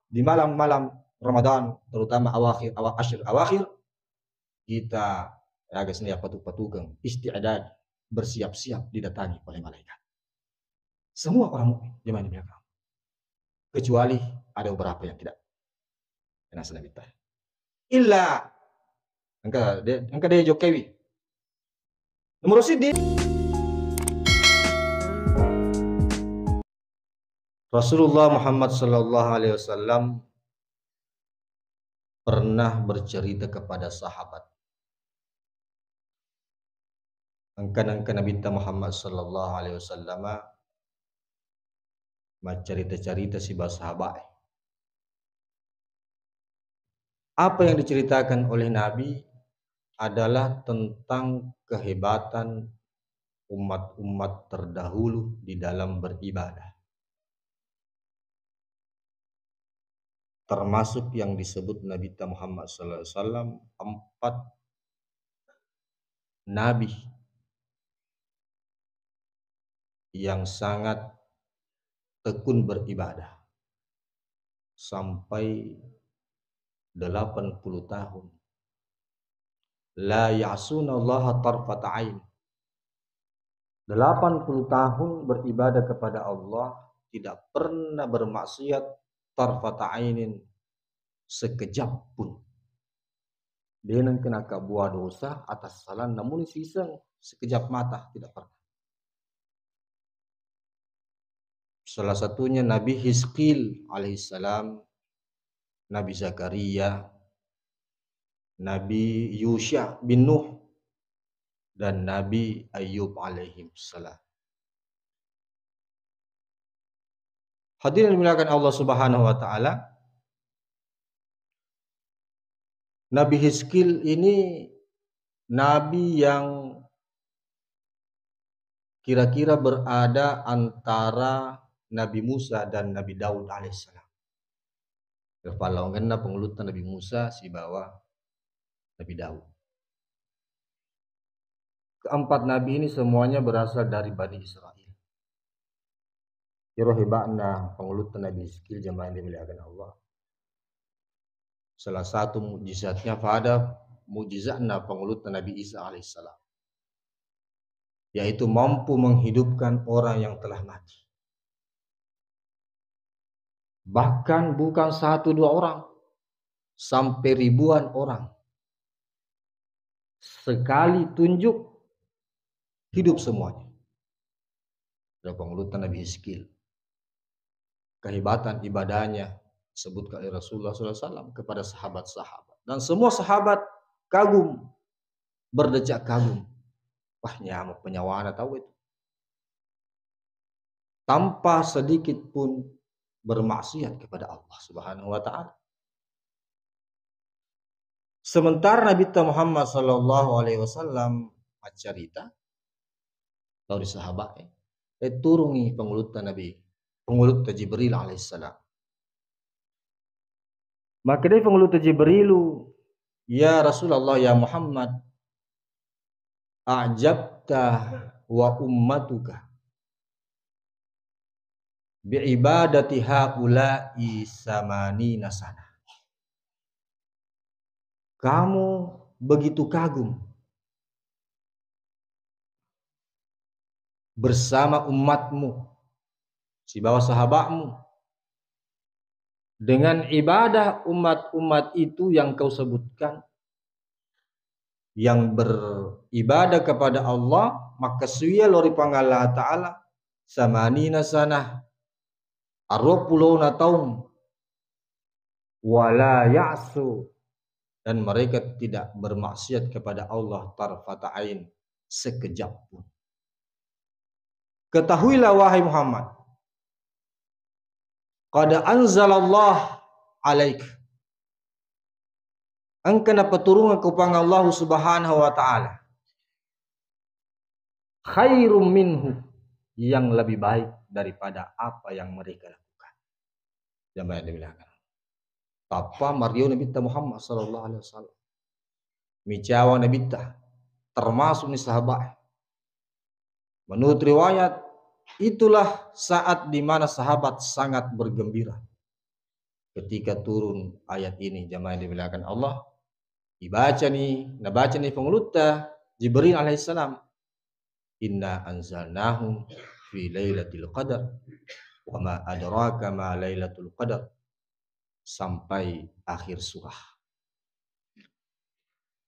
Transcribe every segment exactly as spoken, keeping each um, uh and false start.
di malam-malam Ramadan, terutama awakhir, awa-, asyr awakhir, kita, ya guys, nih, patu-patukeng, isti'dad, bersiap-siap didatangi oleh malaikat. Semua orang mukmin, jemaah yang dimuliakan Allah. Kecuali ada beberapa yang tidak. Kena senang kita. Illa, engka de-, engka de jokkewi. Nomor siddi. Rasulullah Muhammad sallallahu alaihi wasallam pernah bercerita kepada sahabat. Engka-, engka Nabitta Muhammad sallallahu alaihi wasallam maccarita-carita sibawa sahabat. Apa yang diceritakan oleh Nabi adalah tentang kehebatan umat-umat terdahulu di dalam beribadah. Termasuk yang disebut Nabi Muhammad sallallahu alaihi wasallam, empat nabi yang sangat tekun beribadah sampai delapan puluh tahun. La ya'sunallaha tarfata ain. Delapan puluh tahun beribadah kepada Allah, tidak pernah bermaksiat tarfata ainin, sekejap pun. De' nengka nakabua dosa atas salah, namun siseng sekejap mata, tidak pernah. Salah satunya Nabi Hizkil alaihissalam, Nabi Zakaria, Nabi Yusya bin Nuh, dan Nabi Ayub alaihissalam. Hadirin dimuliakan Allah Subhanahu wa Ta'ala, Nabi Hizkil ini nabi yang kira-kira berada antara Nabi Musa dan Nabi Daud alaihissalam. Ripallawangenna pangulutta Nabi Musa sibawa Nabi Daud. Keempat nabi ini semuanya berasal dari Bani Israel. Iro hebatna pangulutta Nabi Hizkil, jamaah yang dimuliakan Allah. Salah satu mukjizatnya pada mukjizatna pangulutta Nabi Isa alaihissalam, yaitu mampu menghidupkan orang yang telah mati. Bahkan bukan satu dua orang, sampai ribuan orang. Sekali tunjuk, hidup semuanya. Ada pangulutta Nabi Hizkil. Kehebatan ibadahnya disebutkan oleh Rasulullah sallallahu alaihi wasallam kepada sahabat-sahabat. Dan semua sahabat kagum, berdecak kagum. Wah, nyamuk penyawana tahu itu. Tanpa sedikit pun bermaksiat kepada Allah Subhanahu wa Ta'ala. Sementara Nabi Muhammad sallallahu alaihi wasallam maccarita, lao ri sahabat, eh, turungi pangulutta Nabi, pangulutta Jibril alaihissalam. Makkedai pangulutta Jibrilu, "Ya Rasulullah, ya Muhammad, a'jabta wa ummatuka bi'ibadati haula'i samanina sana." Kamu begitu kagum bersama umatmu, sibawa sahabatmu, dengan ibadah umat-umat itu yang kau sebutkan, yang beribadah kepada Allah, makkasuwiya lao ri Puang Allah Ta'ala, samanina sanah, aruwa pulona taung, wala ya'su, dan mereka tidak bermaksiat kepada Allah tarfata ain, sekejap pun. Ketahuilah, wahai Muhammad, qad anzalallahu alaik, engka napaturungeng ko Puang Allah Subhanahu wa Ta'ala, khairum minhu, yang lebih baik daripada apa yang mereka lakukan. Jamaah yang dimuliakan. Tappa mario Nabitta Muhammad sallallahu alaihi wasallam. Micawa Nabitta, termasuk ni sahabat. Menurut riwayat, itulah saat di mana sahabat sangat bergembira. Ketika turun ayat ini, jamaah yang dimuliakan Allah, dibacani, nabacani pangulutta Jibril alaihissalam, "Inna anzalnahu fi lailatul qadar, wa ma adraka ma lailatul qadar," sampai akhir surah.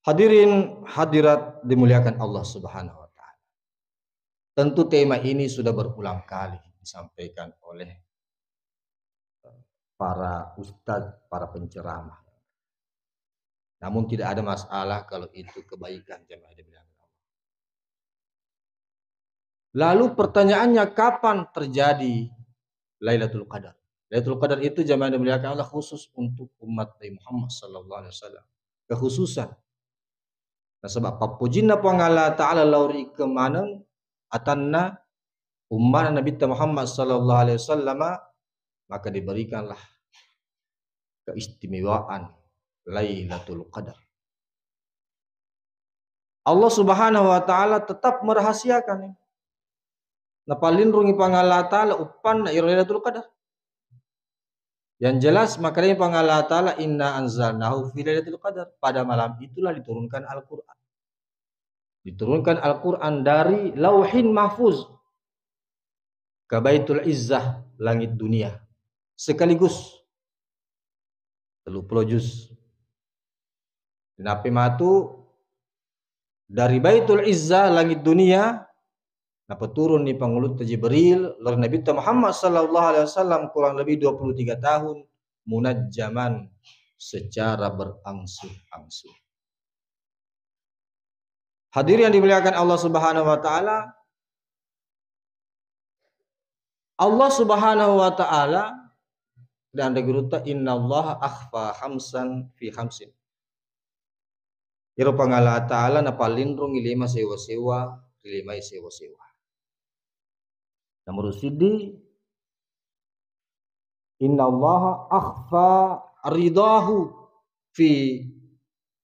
Hadirin hadirat dimuliakan Allah Subhanahu wa Ta'ala. Tentu tema ini sudah berulang kali disampaikan oleh para ustadz, para penceramah. Namun tidak ada masalah kalau itu kebaikan, jamaah yang dimuliakan Allah. Lalu pertanyaannya, kapan terjadi Lailatul Qadar? Lailatul Qadar itu, jamaah yang dimuliakan Allah, khusus untuk umat Nabi Muhammad sallallahu alaihi wasallam. Kekhususan. Nasaba pappojinna Puang Allah Ta'ala lao ri kemaneng atanna ummana Nabitta Muhammad sallallahu alaihi wasallama, maka diberikanlah keistimewaan Lailatul Qadar. Allah Subhanahu wa Ta'ala tetap merahasiakan. Napalinrungi Puang Allah Ta'ala uppanna iro Lailatul Qadar. Yang jelas, makanya Puang Allah Ta'ala, "Inna anzalnahu fi lailatul qadar." Pada malam itulah diturunkan Al-Quran. Diturunkan Al-Quran dari Lauhin Mahfuz ke Baitul Izzah, langit dunia. Sekaligus tellu puluh juz. Napi matu dari Baitul Izzah, langit dunia, napaturunni pangulutta Jibril lao ri Nabitta Muhammad sallallahu alaihi wasallam kurang lebih dua puluh tiga tahun, munajjaman, secara berangsur-angsur. Hadirin yang dimuliakan Allah Subhanahu wa Ta'ala, Allah Subhanahu wa Ta'ala dan gurutta, "Innallaha akhfa khamsan fi khamsin." Iro Puang Allah Ta'ala napalinrungi lima sewa-sewa ri lima sewa-sewa. Nomor siddi, "Innallaha akhfa ridahu fi,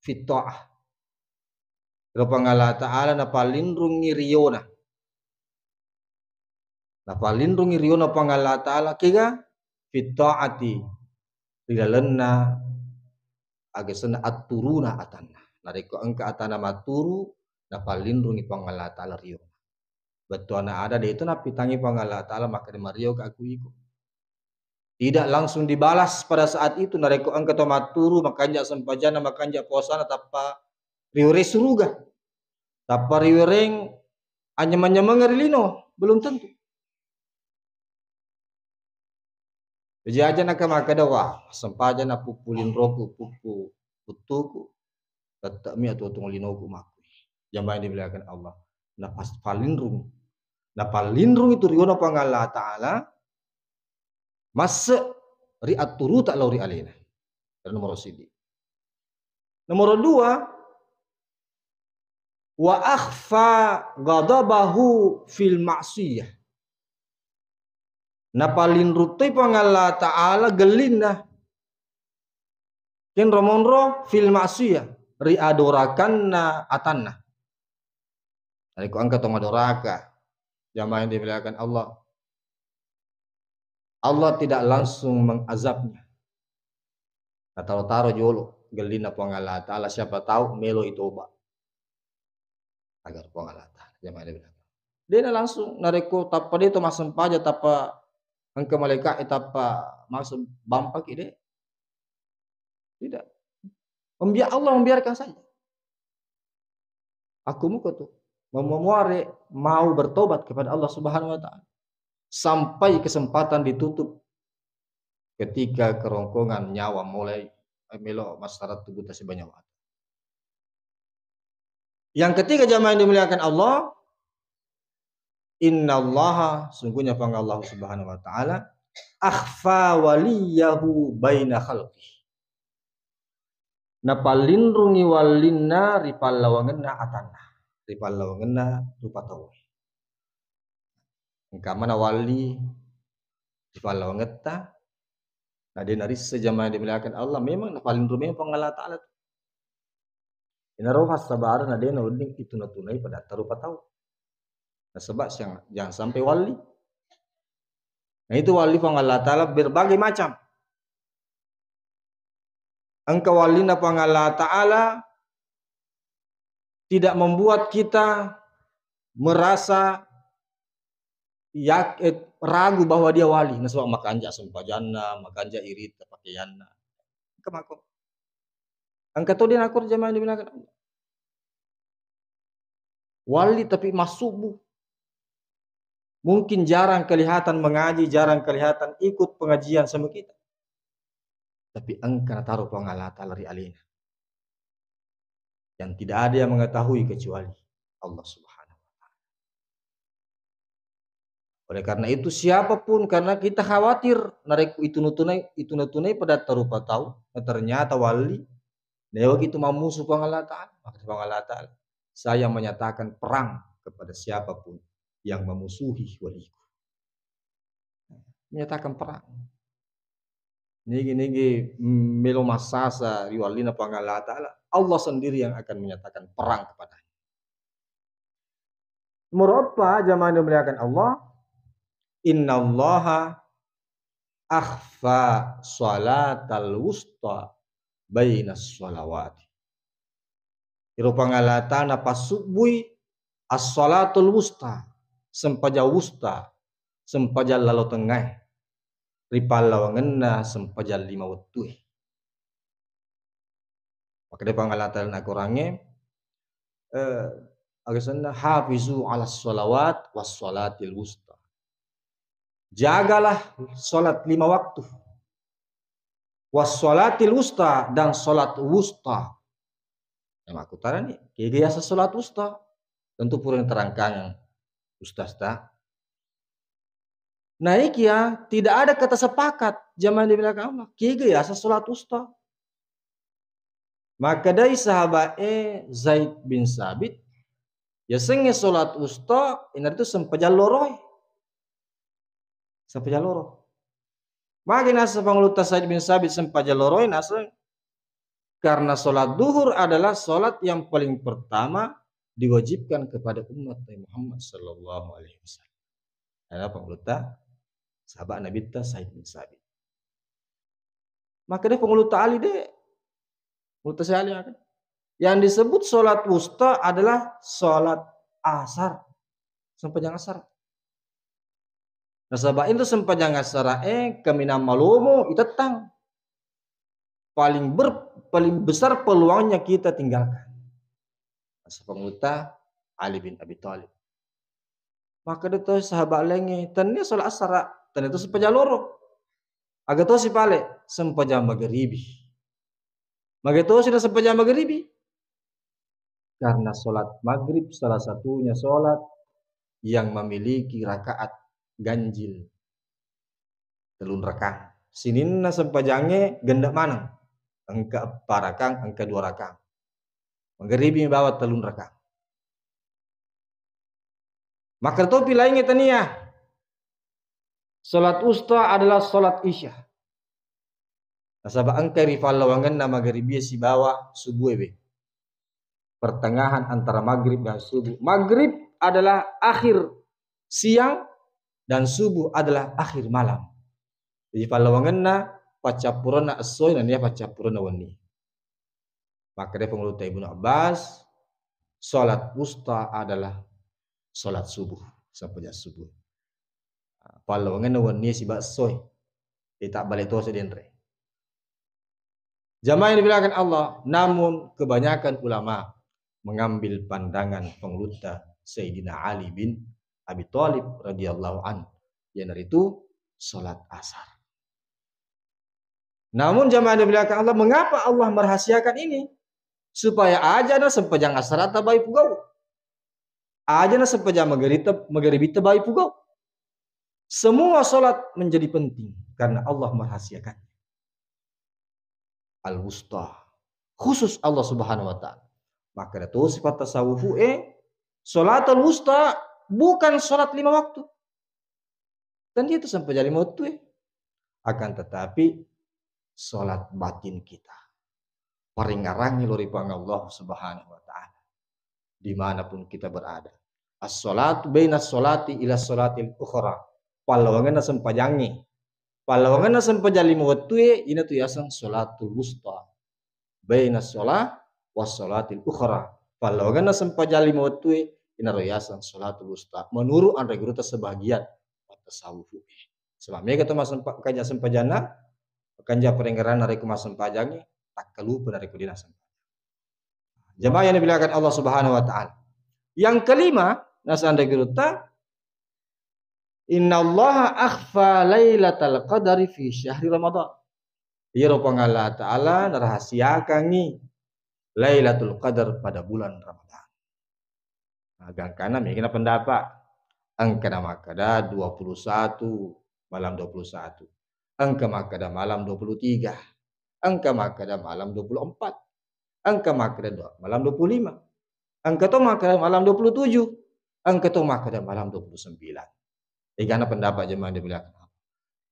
fi ta'ah." Iro Puang Allah Ta'ala napalinrungi riona. Napalinrungi riona Puang Allah Ta'ala kega? Fi ta'ati, ri lalenna aga asenna atturuna atanna. Narekko engka atanna matturu, napalinrungi Puang Allah Ta'ala riona. Bettuanna ada de' to nappitangngi Puang Allah Ta'ala makkeda, "Mario ka aku iko." Tidak langsung dibalas pada saat itu. Narekko engka to matturu, makanja' sempajanna, makanja' puasana, tappa riwereng suruga, tappa riwereng anyameng-nyameng ri lino, belum tentu. Jaji aja' naka makkeda, "Wah, sempajang na puppu linroku, puppu puttuku, tette'mi atuo-tuong linoku makkui." Jamaah yang dimuliakan Allah. Napas-, palinrung. Napalinrung itu riona Puang Allah Ta'ala, masse' ri atturuta lao ri alena. Nomor siddi. Nomor dua, "Wa akhfa ghadabahu fil ma'siyah." Napalinrung toi Puang Allah Ta'ala gellinna. Kenro monro fil ma'siyah, ri adorakanna atanna. Narekko engka to madoraka, jamaah yang dimuliakan Allah, Allah tidak langsung mengazabnya. Nataro-taro jolo gellinna Puang Allah Ta'ala, siapa tahu melo i toba. Agar Puang Allah Ta'ala, jamaah yang dimuliakan. De' na langsung, narekko tappa de' to massempajang, tappa engka malaika' e, tappa maksud bampaki, de'. Tidak. Membia-, Allah membiarkan saja. Aku muka tu. Memuare mau bertobat kepada Allah Subhanahu wa Ta'ala. Sampai kesempatan ditutup ketika kerongkongan nyawa mulai, eh, melo masarat tubuh tasiba nyawa. Yang ketiga, jamaah yang dimuliakan Allah, "Innallaha," sungguhnya Puang Allah Subhanahu wa Ta'ala, "akhfa waliyahu baina khalqih." Napalinrungi wallinna ri pallawangenna atanna, ri pallawangenna rupa tau. Engka mana walli ri pallawangetta, na de' narisseng, jamaah yang dimuliakan Allah, memang napalinrung memang Puang Allah Ta'ala tu. Inaro passabareng na de' nawedding ituna-tunai padatta rupa tau. Nasaba siang, jangan sampai walli. Nah, itu walli Puang Allah Ta'ala berbagai macam. Engka wallinna Puang Allah Ta'ala tidak membuat kita merasa yak-, eh, ragu bahwa dia wali, nasaba makanja sempajanna, makanja irita pakaianna. Engka mako. Engka to dia nakur jamaah yang dimuliakan Allah. Wali tapi massubu. Mungkin jarang kelihatan mengaji, jarang kelihatan ikut pengajian sama kita. Tapi engka nataro Puang Allah Ta'ala ri alena. Yang tidak ada yang mengetahui kecuali Allah Subhanahu wa Ta'ala. Oleh karena itu, siapapun, karena kita khawatir narekko itu nutunai, itu nutunai pada tarupa tau, nah, ternyata wali, newa itu mammusu Puang Allah Ta'ala. Maka Puang Allah Ta'ala, "Saya menyatakan perang kepada siapapun yang memusuhi waliku." Menyatakan perang. Nigi-nigi melo massasa ri wallina Puang Allah Ta'ala, Allah sendiri yang akan menyatakan perang kepadanya. Nomor empat, jamaah yang dimuliakan Allah, "Innallaha akhfa salatal wusta bainas salawati." Iro Puang Allah Ta'ala napassubbui as-salatul wusta, sempajang wusta, sempajang lalo tengngae, ri pallawangenna sempajang lima wettue. Makkeda Puang Allah Ta'ala nakorangnge, eh, aga senna, "Hafizu ala salawat was salatil wusta." Jagalah salat lima waktu. Was salatil wusta, dan salat wusta. Nah, makkutarani, kega yaseng salat wusta? Tentu pura diterangkan ustaz ta. Nah, ikia tidak ada kata sepakat jamaah di belakang Allah. Kega yaseng salat wusta? Makkedai sahabat e Zaid bin Sabit, yasengnge salat wusta, inaritu sempajang loroe. Sempajang loro. Magi naseng Pangulutta Zaid bin Sabit sempajang loroe, naseng karena salat duhur adalah salat yang paling pertama diwajibkan kepada umat Nabi Muhammad sallallahu alaihi wasallam. Ada Pangulutta sahabat Nabitta Zaid bin Sabit. Maka dia Pangulutta Ali deh. Pangulutta Ali kan. Yang disebut salat wusta adalah salat asar. Sempajang asar. Nasaba itu sempajang asar e kaminang malomo itettang. Paling ber-, paling besar peluangnya kita tinggalkan. Nasaba Pangulutta Ali bin Abi Thalib. Makkeda to sahabat laingnge, tennia salat asara, tennia to sempajang loro. Aga tosi pale, sempajang mageribi. Maga tosi na sempajang mageribi? Karena salat magrib salah satunya salat yang memiliki rakaat ganjil telung rakang. Sininna sempajangnge genne maneng. Engka eppa rakang, engka dua rakang. Mageribi bawang telung rakang. Makkeda topi laingnge tania. Salat wusta adalah salat isya. Nasaba engka ri pallawangenna mageribi sibawa subuh e be. Pertengahan antara maghrib dan subuh. Maghrib adalah akhir siang dan subuh adalah akhir malam. Jadi pallawangenna paccappurenna essoe nennia paccappurenna wenni. Makkeda Pangulutta Ibnu Abbas, salat wusta adalah salat subuh, sempajang subuh. Pallawangenna wenni sibawa essoe. Ita bale tosi denre. Jamaah yang dimuliakan Allah, namun kebanyakan ulama mengambil pandangan Pangulutta Sayyidina Ali bin Abi Thalib radhiyallahu anhu, iyanaritu salat asar. Namun jamaah yang dimuliakan Allah, mengapa Allah merahasiakan ini? Supaya aja na sempajang asarata bai pugau. Aja na sempajang magarita-, magaribita bai pugau. Semua salat menjadi penting karena Allah merahasiakan. Al-wusta. Khusus Allah Subhanahu wa Ta'ala. Makkeda tosi patasawufu e, salatul wusta bukan salat lima waktu. Dan dia itu sempajang lima waktu e. Akan tetapi salat batin kita. Paringarangi lo ri Puang Allah Subhanahu wa Ta'ala. Dimanapun kita berada. As-salatu baina salati ila salatil ukhra. Pallawangenna sempajangnge. Pallawangenna sempajang lima wettue, inatu yaseng salatul wusta. baina shalah was shalatil ukhra. Pallawangenna sempajang lima wettue, inaro yaseng shalatul wusta. Menurut anre gurutta sebagian tasawuf. Sebab mega to masempa-, kanja sempajanna, kanja perengeranna rekko masempajangi, takkalupa narekko dena sempajang. Jamaah yang dimuliakan Allah Subhanahu wa Ta'ala. Yang kelima, naseng anre gurutta, "Innallaha akhfa lailatal qadari fi syahri Ramadan." Iyaro Puang Allah Ta'ala narahasiakangngi Lailatul Qadar pada bulan Ramadan. Nah, gangkanna mega na pendapat. Engka na makkeda dua puluh satu malam dua puluh satu. Engka makkeda malam dua puluh tiga. Engka makkeda malam dua puluh empat. Engka makkeda dua-, malam dua puluh lima. Engka to makkeda malam dua puluh tujuh. Engka to makkeda malam dua puluh sembilan. Egana pendapat, jemaah yang dimuliakan Allah.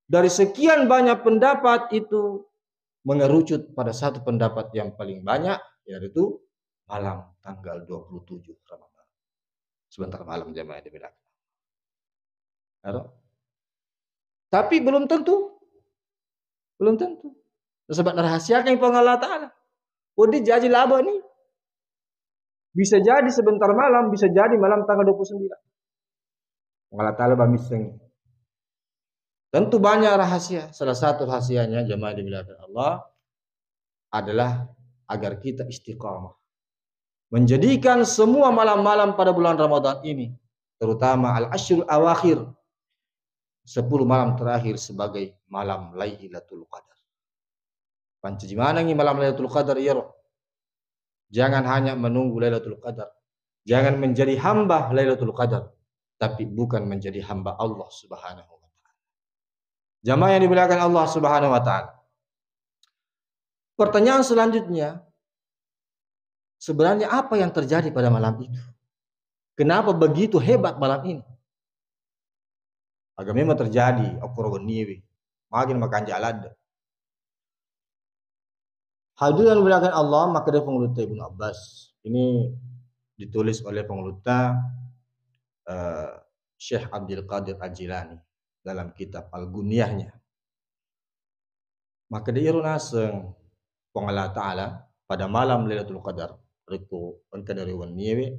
Dari sekian banyak pendapat itu mengerucut pada satu pendapat yang paling banyak, yaitu malam tanggal dua puluh tujuh Ramadan. Sebentar malam, jemaah yang dimuliakan Allah. Ero? Tapi belum tentu. Belum tentu. Sebab narahasiakan Puang Allah Ta'ala. Wedding jaji laba ni. Bisa jadi sebentar malam, bisa jadi malam tanggal dua puluh sembilan. Puang Allah Ta'ala bamisseng. Tentu banyak rahasia. Salah satu rahasianya, jemaah dimuliakan Allah, adalah agar kita istiqamah. Menjadikan semua malam-malam pada bulan Ramadan ini, terutama al-asyrul awakhir, sepuluh malam terakhir, sebagai malam Lailatul Qadar. Pancaji manengngi malam Lailatul Qadar iyaro. Jangan hanya menunggu Lailatul Qadar. Jangan menjadi hamba Lailatul Qadar, tapi bukan menjadi hamba Allah Subhanahu wa Ta'ala. Jamaah yang dimuliakan Allah Subhanahu wa Ta'ala. Pertanyaan selanjutnya, sebenarnya apa yang terjadi pada malam itu? Kenapa begitu hebat malam ini? Aga memang terjadi okkoro wenniwi. Magi makanja ladde. Hadirin yang dimuliakan Allah, makkeda Pangulutta Ibnu Abbas. Ini ditulis oleh Pangulutta, eh, Syekh Abdul Qadir Al-Jilani dalam kitab Al-Gunyahnya. Makkeda iyaro naseng Puang Allah Ta'ala pada malam Lailatul Qadar, rekko engka dari wenniewe,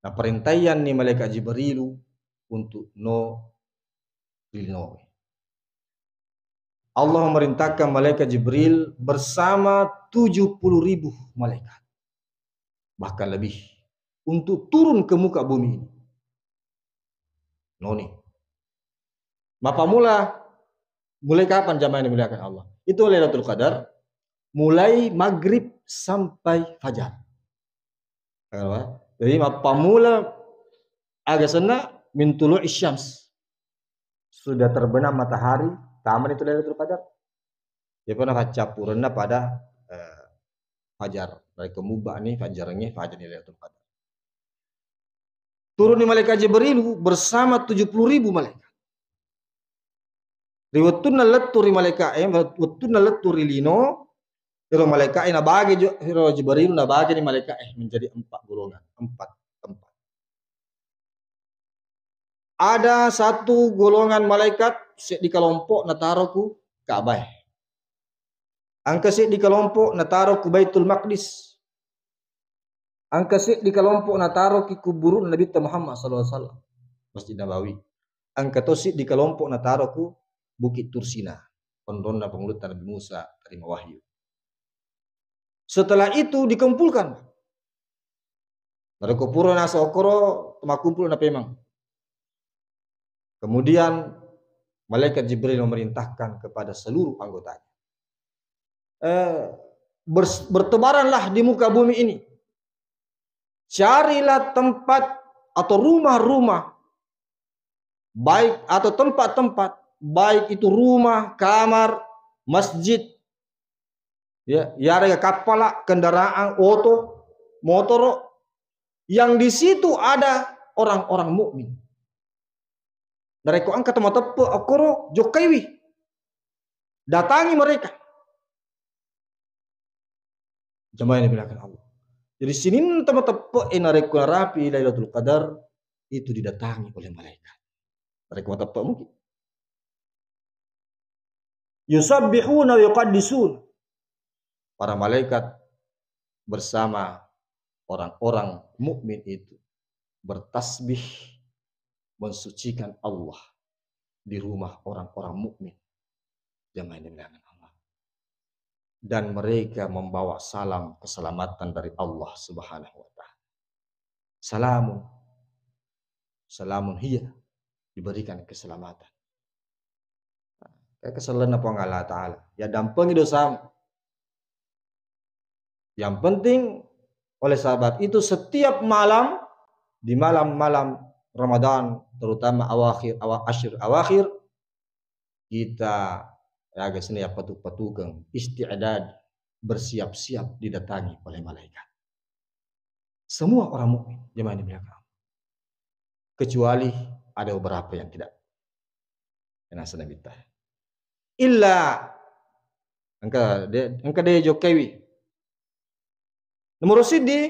naparentaiyanni malaikat Jibrilu untuk no ri linoe. Allah memerintahkan malaikat Jibril bersama tujuh puluh ribu malaikat, bahkan lebih, untuk turun ke muka bumi ini. Noni. Mappammula, mulai kapan, jamaah yang dimuliakan Allah? Itu Lailatul Qadar, mulai maghrib sampai fajar. Jadi, mappammula aga senna, min tulu'i syams. Sudah terbenam matahari, tamani tu Lailatul Qadar. Iyapa nafaccappurenna pada, eh, fajar. Narekko mubba ni fajarengnge, fajar ni Lailatul Qadar. Turunni malaikat Jibrilu bersama tujuh puluh ribu malaikat. Ri wettunna lettu ri malaika'e, wettunna lettu ri lino, ero malaika'e nabage jo, ero Jibrilu nabage ni malaika'e menjadi empat golongan, empat tempat. Ada satu golongan malaikat, seddi kelompok nataro ku Ka'bah. Engka seddi kelompok nataro ku Baitul Maqdis. Engka seddi kelompok nataro ki kuburun Nabitta Muhammad sallallahu alaihi wasallam, Masjid Nabawi. Engka to seddi kelompok nataro ku Bukit Tursina, onronna Pangulutta Nabi Musa tarima wahyu. Setelah itu dikumpulkan. Narekko pura naseng okkoro, makkumpul na pemang. Kemudian malaikat Jibril memerintahkan kepada seluruh anggotanya, eh, bers-, bertebaranlah di muka bumi ini. Carilah tempat atau rumah-rumah, baik, atau tempat-tempat, baik itu rumah, kamar, masjid, ya, yarega kappala, kendaraan, oto, motoro, yang di situ ada orang-orang mukmin. Narekko engka to mateppe okkoro, jokkaiwi. Datangi mereka. Jamaah yang dimuliakan Allah. Jadi, sininna to mateppe e narekko narapi Lailatul Qadar, itu didatangi oleh malaikat. Narekko mateppe mungkin. Yusabbihuna wa yuqaddisun. Para malaikat bersama orang-orang mukmin itu bertasbih, mensucikan Allah di rumah orang-orang mukmin. Jamaah yang dimuliakan Allah. Dan mereka membawa salam keselamatan dari Allah Subhanahu wa Ta'ala. Salamun, salamun hiya, diberikan keselamatan. Kayak keselamatan Puang Allah Ta'ala. Ya, dampengi dosamu. Yang penting, oleh sebab itu, setiap malam, di malam-malam Ramadan, terutama awakhir, awa-, asyir awakhir, kita, ya, guys, ini ya, patu-, patukeng, isti'dad, bersiap-siap didatangi oleh malaikat. Semua orang mukmin, jemaah yang dimuliakan Allah. Kecuali ada beberapa yang tidak. Yang nasana kita. Illa, engka de, engka de jokkaiwi. Nomor siddi,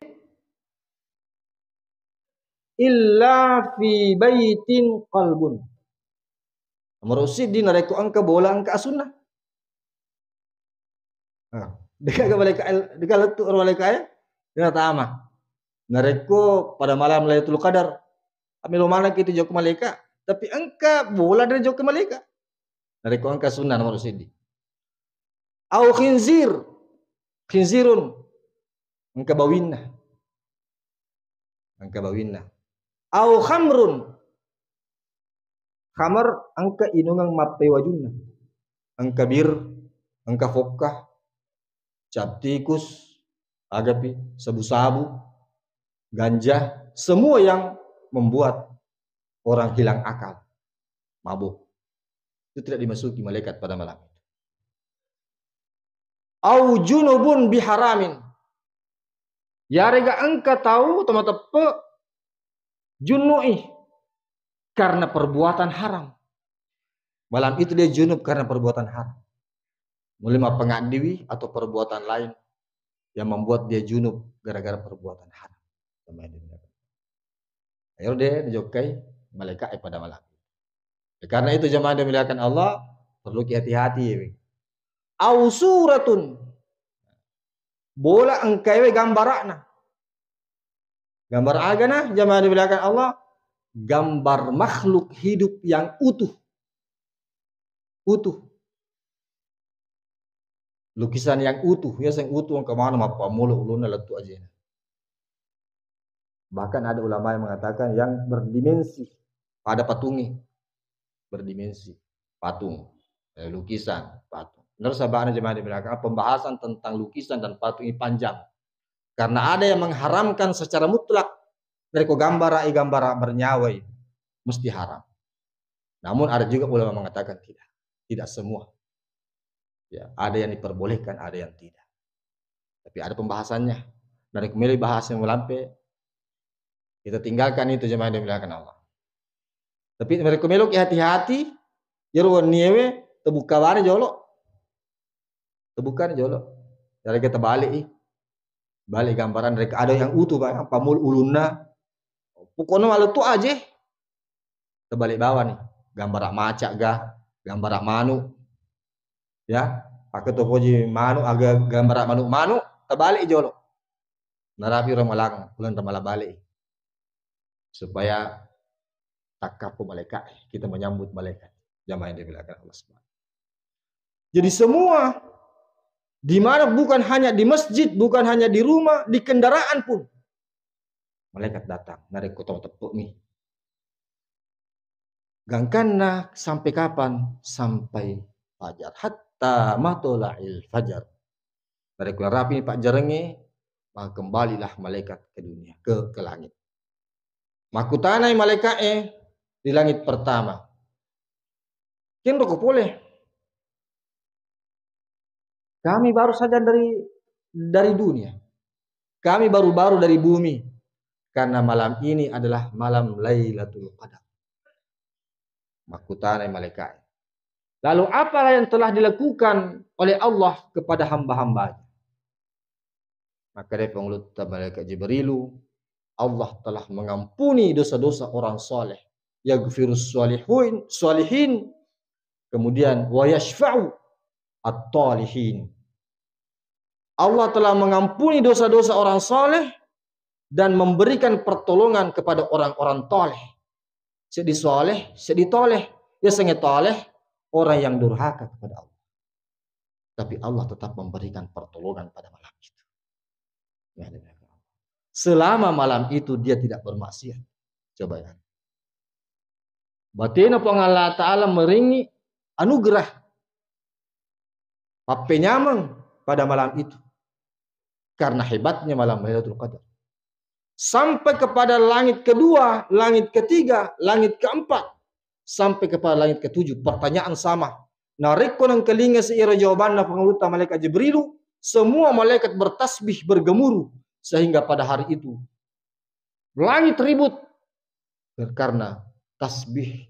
illa fi baitin qalbun. Nomor siddi, narekko engka bola, engka asunna. Nah, de'gaga malaikat, de'gaga lettu ro malaikat e, de'na tama. Narekko pada malam Lailatul Qadar, melo maneng kita jokka malaikat, tapi engka bola de jokka malaikat. Narekko engka asunna, nomor siddi. Au khinzir, khinzirun, engka bawinna. Engka bawinna. Au khamrun. Khamar engka inungeng mappewajunna. Engka bir, engka fokka, cap tikus, agapi, sabu-sabu, ganja, semua yang membuat orang hilang akal, mabuk. Itu tidak dimasuki malaikat pada malam itu. Au junubun biharamin. Yarega engka tau to mateppe junnu'i karena perbuatan haram. Malam itu dia junub karena perbuatan haram. Mulai mappengaddiwi atau perbuatan lain yang membuat dia junub gara-gara perbuatan haram. Ayo de dijokkai malaikat e pada malam. Karena itu, jemaah dimuliakan Allah, perlu ki hati-hati. Au suratun, bola engka ewe gambarana. Gambar agana, jemaah dimuliakan Allah? Gambar makhluk hidup yang utuh. Utuh. Lukisan yang utuh, ya, sing utuh engka maneng mappammula ulunna lettu ajena. Bahkan ada ulama yang mengatakan yang berdimensi pada patungnge. Berdimensi. Patung. Eh, lukisan, patung. Menurut sahabatnya, jemaah dimuliakan, pembahasan tentang lukisan dan patung ini panjang. Karena ada yang mengharamkan secara mutlak. Dari ko gambara, eh, gambara bernyawa, eh, mesti haram. Namun ada juga ulama mengatakan tidak. Tidak semua. Ya, ada yang diperbolehkan, ada yang tidak. Tapi ada pembahasannya. Dari ko melo bahas yang melampe, kita tinggalkan itu, jemaah yang dimuliakan Allah. Tapi dari ko melo ki hati-hati, iyaro wennie we, tebukka bani jolo. Tebukka ni jolo. Dari kita balik i. Balik gambaran dari ada yang utuh, Pak, pammula ulunna. Pokoknya malu tu aja. Terbalik bawah nih. Gambar maca ga, gambar manu. Ya, pakai topoji manu, aga gambar manu-manu, terbalik jolo. Narapi Ramalang, bulan Ramalang balik. Supaya takkappo malaikat, kita menyambut malaikat. Jamaah yang dimuliakan Allah Subhanahu. Jadi semua di mana bukan hanya di masjid, bukan hanya di rumah, di kendaraan pun malaikat datang. Narekko tau teppe'mi. Gangkanna sampai kapan? Sampai fajar. Hatta matola'il fajar. Narekko narapi pajjarengnge, maka kembalilah malaikat ke dunia, ke, ke langit. Makkutanai malaika'e di langit pertama. Kenroko pole? Kami baru saja dari, dari dunia. Kami baru-baru dari bumi. Karena malam ini adalah malam Lailatul Qadar. Makkutanai malaikat. Lalu apalah yang telah dilakukan oleh Allah kepada hamba-hambanya? Maka dari pengulutta malaikat Jibrilu, Allah telah mengampuni dosa-dosa orang saleh. Yaghfirus salihin, salihin. Kemudian, wa yashfa'u at-talihin. Allah telah mengampuni dosa-dosa orang saleh dan memberikan pertolongan kepada orang-orang toleh. Seddi saleh, seddi toleh. Yasengnge toleh, orang yang durhaka kepada Allah. Tapi Allah tetap memberikan pertolongan pada malam itu. Selama malam itu dia tidak bermaksiat. Coba ya. Batena Puang Allah Ta'ala meringi anugerah pappenyameng pada malam itu. Karena hebatnya malam Lailatul Qadar. Sampai kepada langit kedua, langit ketiga, langit keempat, sampai kepada langit ketujuh. Pertanyaan sama. Narekko nengkalinga seira jawabanna Pangulutta malaikat Jibrilu, semua malaikat bertasbih, bergemuruh, sehingga pada hari itu langit ribut karena tasbih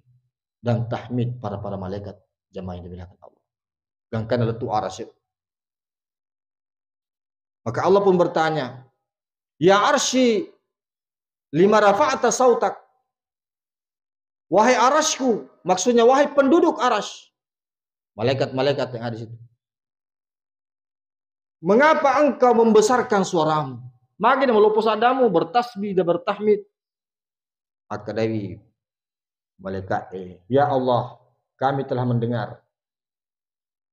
dan tahmid para para malaikat, jamaah yang dimuliakan Allah. Gangkana lettu arasy. Maka Allah pun bertanya, "Ya arsy, lima rafa'ta sautak?" Wahai arasku, maksudnya wahai penduduk aras. Malaikat-malaikat yang ada di situ. "Mengapa engkau membesarkan suaramu?" Magi na maloppo saddamu bertasbih dan bertahmid. Akkadai malaikat, "Eh, ya Allah, kami telah mendengar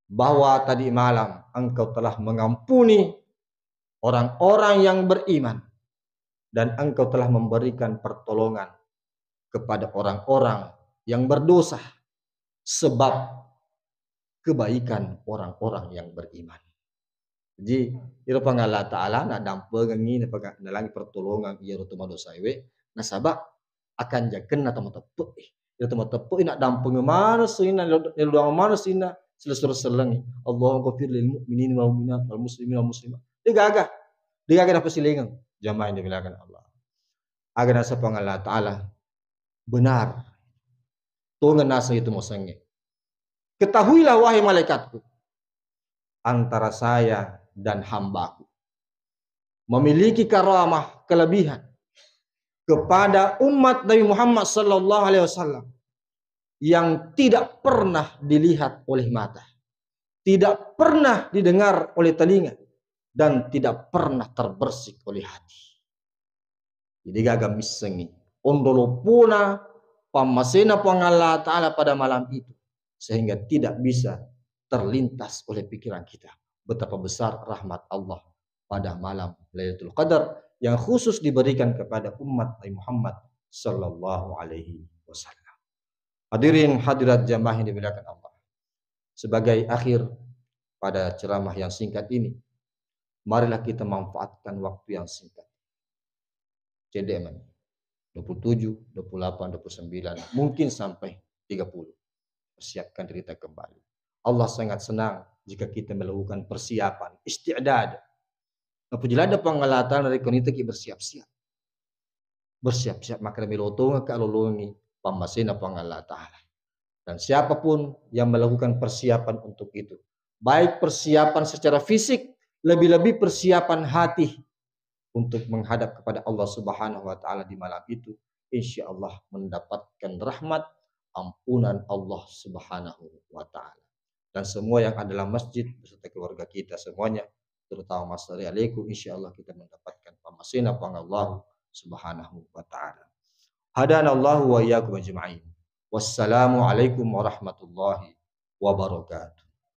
bahwa tadi malam Engkau telah mengampuni orang-orang yang beriman dan Engkau telah memberikan pertolongan kepada orang-orang yang berdosa sebab kebaikan orang-orang yang beriman." Jadi, iro Puang Allah Ta'ala naddampengengngi, napaka-, nalangi pertolongan iyaro to madosaewe, nasaba akanjakenna to mateppe'e. Iyaro to mateppe'e naddampengeng maneng sininna, naluduang maneng sininna, silessureng sellengngi. Allahumma ghafir lil mu'minin wal mu'minat wal muslimin wal muslimat. Degaga. Degaga napasilengeng. Jamaah yang dimuliakan Allah. Aga naseng Puang Allah Ta'ala, benar. Tongeng naseng itu musengnge. Ketahuilah, wahai malaikatku, antara saya dan hambaku memiliki karamah, kelebihan kepada umat Nabi Muhammad sallallahu alaihi wasallam yang tidak pernah dilihat oleh mata, tidak pernah didengar oleh telinga, dan tidak pernah terbersik oleh hati. Jadi gaga missengngi onro loppona pammasena Puang Allah Ta'ala pada malam itu, sehingga tidak bisa terlintas oleh pikiran kita betapa besar rahmat Allah pada malam Lailatul Qadar yang khusus diberikan kepada umat Nabi Muhammad sallallahu alaihi wasallam. Hadirin hadirat jamaah yang dimuliakan Allah. Sebagai akhir pada ceramah yang singkat ini, marilah kita manfaatkan waktu yang singkat. Cedde' mani. Dua puluh tujuh, dua puluh delapan, dua puluh sembilan, mungkin sampai tiga puluh. Persiapkan diri kita kembali. Allah sangat senang jika kita melakukan persiapan, isti'dad. Napuji ladde Puang Allah Ta'ala narekko nitaki bersiap-siap. Bersiap-siap, maka melo tongeng ka lolongi pammasena Puang Allah Ta'ala. Dan siapapun yang melakukan persiapan untuk itu, baik persiapan secara fisik, lebih-lebih persiapan hati untuk menghadap kepada Allah Subhanahu wa Ta'ala di malam itu, insya Allah mendapatkan rahmat, ampunan Allah Subhanahu wa Ta'ala. Dan semua yang ada dalam masjid beserta keluarga kita semuanya, terutama Mas Ri Aleku, insya Allah kita mendapatkan pammasena Puang Allah Subhanahu wa Ta'ala. Hadanallahu wa iyyakum ajma'in. Wassalamualaikum warahmatullahi wabarakatuh.